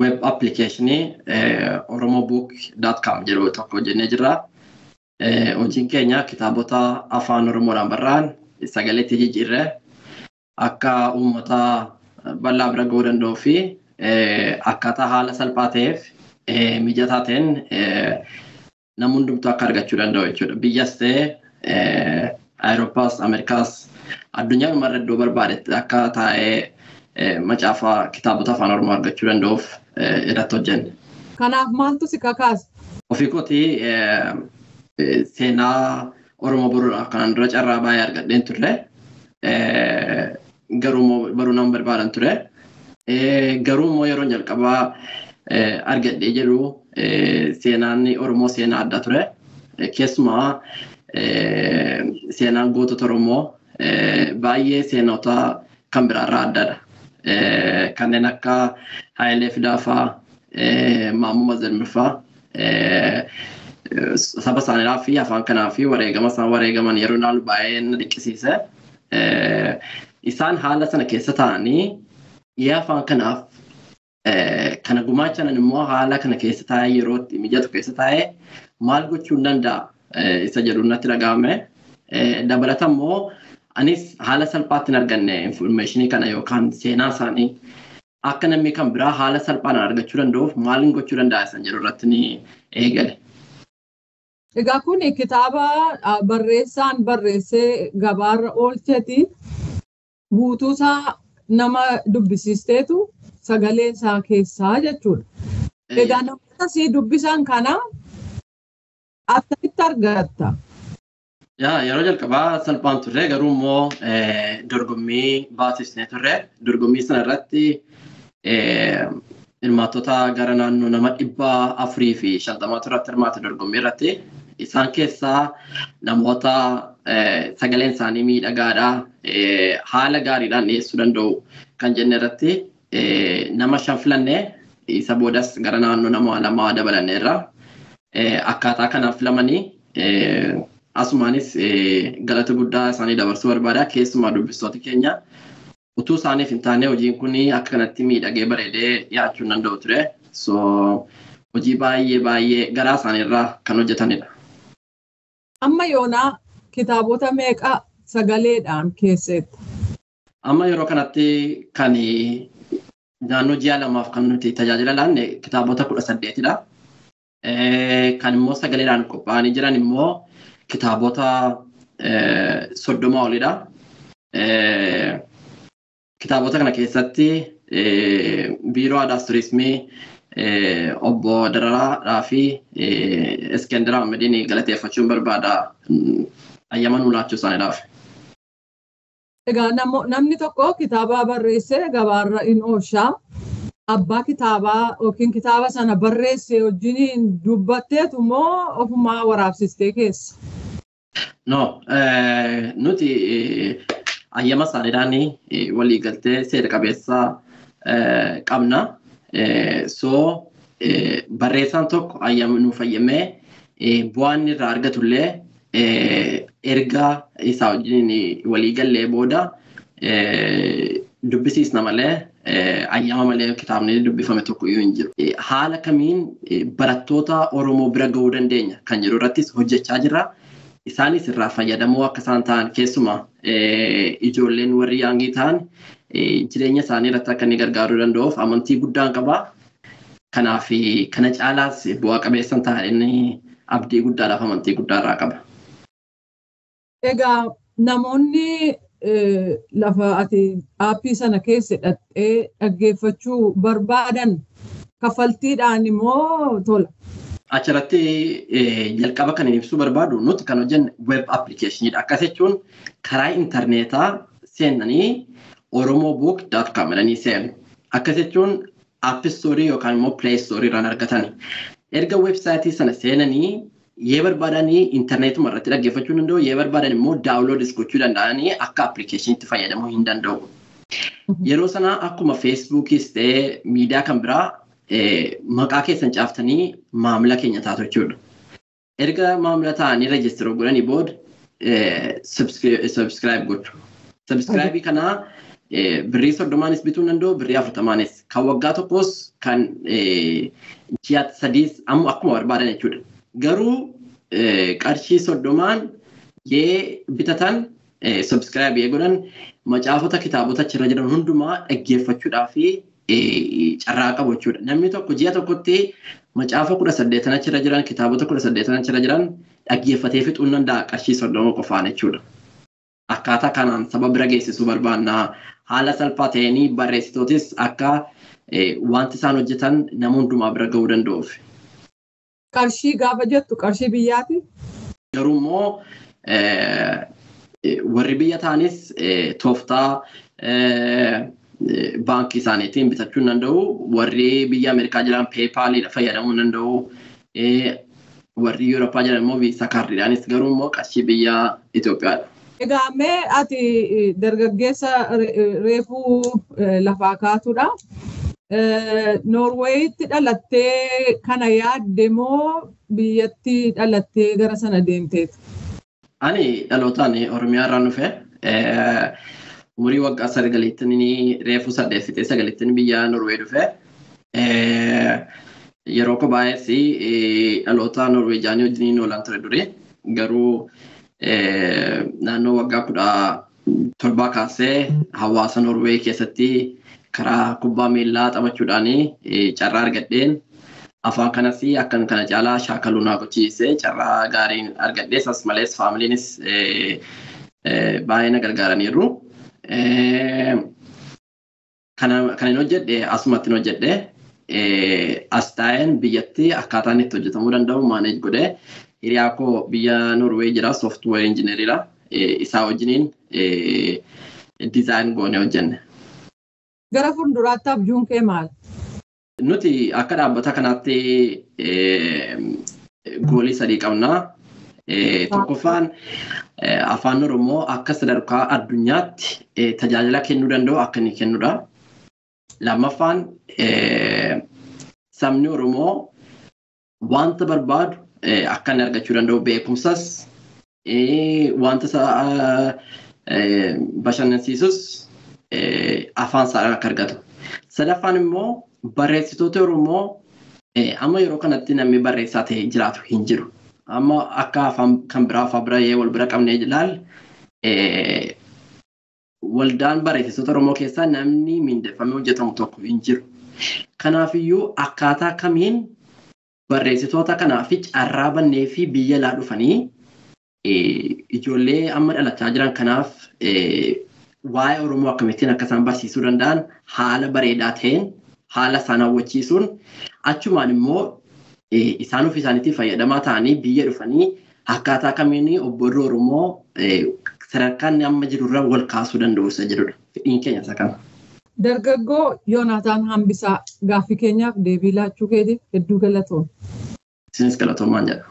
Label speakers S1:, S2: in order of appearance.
S1: Web applicationii oromobook.com jedhu tokko hojjennee jirra. Hojiin keenya kitaabota afaan Oromoodhaan barraa'an sagaleetti jijjiirree akka uummata bal'aa bira ga'uu danda'uu fi akkaataa haala salphaa ta'eef mijataa ta'een namni hundumtuu akka argachuu danda'u jechuudha. Biyyas ta'e Awurooppaas, Ameerikaas, addunyaa dhumarra iddoo barbaadetti akka taa'ee macaafa kitaabota afaan Oromoo argachuu danda'uuf irratti hojjenne.
S2: Kanaaf maaltu si kakaase?
S1: Ofii kootii seenaa Oromoo baruudhaaf kanaan dura carraa baay'ee argadheen turre. Garuu immoo baruu nama barbaadan ture. Garuu immoo yeroo jalqabaa argadhee jedhu seenaan Oromoo seenaa adda ture. Keessumaa seenaan gootota Oromoo baay'ee seenota kan biraarraa addadha. Kanneen akka Hayilee Fidaa fa'aa, Maammoo Mazzammil fa'aa saba isaaniidhaa fi afaan kanaa fi wareegama isaan wareegaman yeroo ilaalu baay'ee na dinqisiise. Isaan haala sana keessa taa'anii yaa afaan kanaaf kana gumaachan, immoo haala kana keessa taa'ee, yeroo itti mijatu keessa taa'ee maal gochuu hin danda'a isa jedhu natti dhaga'ame. Dabalata immoo anis haala salphaatti hin arganne informationii kana yookaan seenaa isaanii akka namni kan biraa haala salphaan argachuu danda'uuf maaliin gochuu danda'a isa jedhu irratti ni eegale.
S2: Egaa kun kitaaba barreessaan barreessee gabaarra oolcheti. Guutuusaa nama dubbisiisteetu sagalee isaa keessaa jechuudha. Egaa namoota si dubbisan kana attamitti argatta?
S1: Yaa, yeroo jalqabaa salphaan turre, garuu immoo dorgommii baasisnee turre. Dorgommii sana irratti hirmaattota gara naannoo nama 450 irratti hirmaate dorgommii irratti. Isaan keessaa namoota sagaleen isaanii miidhagaadha, haala gaariidhaan dhiyeessuu danda'u kan jenne irratti nama shan filannee, isa boodas gara naannoo nama 2 dabalanneerra. Akkaataa kanaaf filamanii asumaanis galata guddaa isaanii dabarsuu barbaada. Keessumaa dubbistoota keenya, utuu isaaniif hin taane hojiin kun akka kanatti miidhagee bareedee dhiyaachuu hin danda'u ture. So hojii baay'ee baay'ee garaa isaaniirraa kan hojjetanidha.
S2: Amma yoonaa kitaabota meeqa sagaleedhaan keessetta?
S1: Amma yeroo kanatti kan naannoo ji'a 2f kan nuti tajaajila laanne kitaabota 18dha. Kan immoo sagaleedhaan qophaa'anii jiran immoo kitaabota 30 olidha. Kitaabota kana keessatti Biiroo Aadaas Turizimii, obbo Dararaadhaa fi Iskendar Ahmediin galateeffachuun barbaada, ayyama nuu laachuu isaaniidhaaf.
S2: Egaa namni tokko kitaaba barreessee gabaarra in oolcha. Abbaa kitaabaa yookiin kitaaba sana barreesse wajjiniin dubbatteetu moo ofumaa waraabsistee keessa?
S1: No, nuti ayyama isaaniidhaan waliigaltee seera qabeessa qabna. So barreessaan tokko ayyama nuuf ayyamee bu'aan inni irraa argatullee erga isaa wajjin waliigallee booda dubbisiisna malee ayyama malee kitaabni dubbifame tokko iyyuu hin jiru. Haala kamiin barattoota Oromoo bira gahuu dandeenya kan jedhu irrattis hojjechaa jirra. Isaanis irraa fayyadamoo akka isaan ta'an, keessumaa ijoolleen warri youngii ta'an jireenya isaanii irratti akka inni gargaaruu danda'uuf amantii guddaan qaba. Kanaaf kana caalaas bu'aa qabeessa ta'an inni abdii guddaadhaaf amantii guddaa irraa qaba.
S2: Egaa namoonni lafa ati aappii sana keessa hidhattee dhaggeeffachuu barbaadan kaffaltiidhaan immoo tola?
S1: Achirratti jalqaba kan ibsuu barbaadu, nuti kan hojjenne web applicationidha. Akkas jechuun karaa intarneetaa seenanii oromobook.com jedhanii seenu. Akkas jechuun App Store yookaan immoo Play Store irraan argatani. Erga weebsaayitii sana seenanii yoo barbaadanii intarneetuma irratti dhaggeeffachuu danda'u, yoo barbaadan immoo downloadis gochuu danda'anii akka applicationitti fayyadamuu hin danda'u. Yeroo sana akkuma Feesbuukis ta'ee miidiyaa kan biraa maqaa keessan caaftanii maamila keenya taatu jechuudha. Erga maamila ta'anii register godhanii booda subscribe gochu. Subscribe kanaa Birrii 30 bituu danda'u, birrii 40 kan waggaa tokkos kan ji'a 3 ammoo akkuma barbaadan jechuudha. Garuu qarshii 30 yee bitatan subscribe yee godhan macaafota kitaabota achirra jiran hundumaa dhaggeeffachuudhaa fi carraa qabu jechuudha. Namni tokko ji'a tokkotti macaafa 18 achirra jiran kitaabota 18 achirra jiran dhaggeeffatee fixuu hin danda'a qarshii 30 qofaan jechuudha. Akkaataa kanaan saba bira geessisuu barbaanna. Haala salphaa ta'een barreessitootis akka wanti isaan hojjetan nama hundumaa bira ga'uu danda'uuf.
S2: Qarshii gaafa jettu qarshii biyyaati?
S1: Garuu immoo warri biyya ta'anis tooftaa baankii isaaniitiin bitachuu hin danda'u. Warri biyya Ameerikaa jiran PayPalidha fayyadamuu hin danda'u. Warri Yurooppaa jiran immoo Visa kaardiidhaanis garuu immoo qarshii biyya Itoophiyaadha.
S2: Egaa mee ati dargaggeessa reefuu lafaa kaatudha. Noorweeyitti dhalattee kana yaadde moo biyyatti dhalattee gara sana deemteetu?
S1: Ani dhalootaan Oromiyaa irraan dhufe. Umurii waggaa 9 reefuu 8 fixee 9 biyya Noorweey dhufe. Yeroo koo baay'ees dhaloota Noorweejaanii wajjin oolan ture duri. Garuu naannoo waggaa 17 kaasee hawaasa Noorweey keessatti karaa kubbaa miillaa taphachuudhaan carraa argadheen afaan kanas akkan kana caalaa shaakaluu naa gochiise carraa gaariin argadhee as malees faamiliinis baay'ee na gargaaraniiru. Kan hin hojjedhe asumatti hin hojjedhe as taa'een biyyatti akkaataan itti hojjetamuu danda'u maaneej godhee hiriyaa koo biyya Noorweey jira sooftiweer injiineriidha. Isaa wajjiniin dizaayin goonee hojjenne.
S2: Gara fuulduraatti abjuun kee maal?
S1: Nuti akka dhaabbata kanaatti goolii 3 qabna. Tokkoffaan afaan Oromoo akka sadarkaa addunyaatti tajaajila kennuu danda'u akka inni kennudha. Lammaffaan sabni Oromoo wanta barbaadu akka inni argachuu danda'u beekumsas wanta isa bashannansiisus afaan isaadhaan akka argatu. Sadaffaan immoo barreessitoota Oromoo amma yeroo kanatti namni barreessaa ta'ee jiraatu hin jiru. Amma akka afaan kan biraa afaan bira wal bira qabnee ilaalle waldaan barreessitoota Oromoo keessaa namni miindeffamee hojjetamu tokko hin jiru. Kanaafiyyuu akkaataa kamiin barreessitoota kanaaf carraa bannee fi biyya alaa dhufanii ijoollee amma dhalachaa jiran kanaaf waa'ee Oromoo akkamittiin akka isaan barsiisuu danda'an haala bareedaa ta'een haala isaan hawwachiisuun achumaan immoo isaan ofii isaaniitti fayyadamaa ta'anii biyya dhufanii akkaataa kamiin obborri Oromoo sadarkaa inni amma jirurra wal kaasuu danda'u isa jedhudha. Fedhiin keenya isa kana.
S2: Dargaggoo Yoonaataan Hambisaa gaaffii keenyaaf deebii laachuu keetiif hedduu galatoom.
S1: Isinis galatoomaan jedha.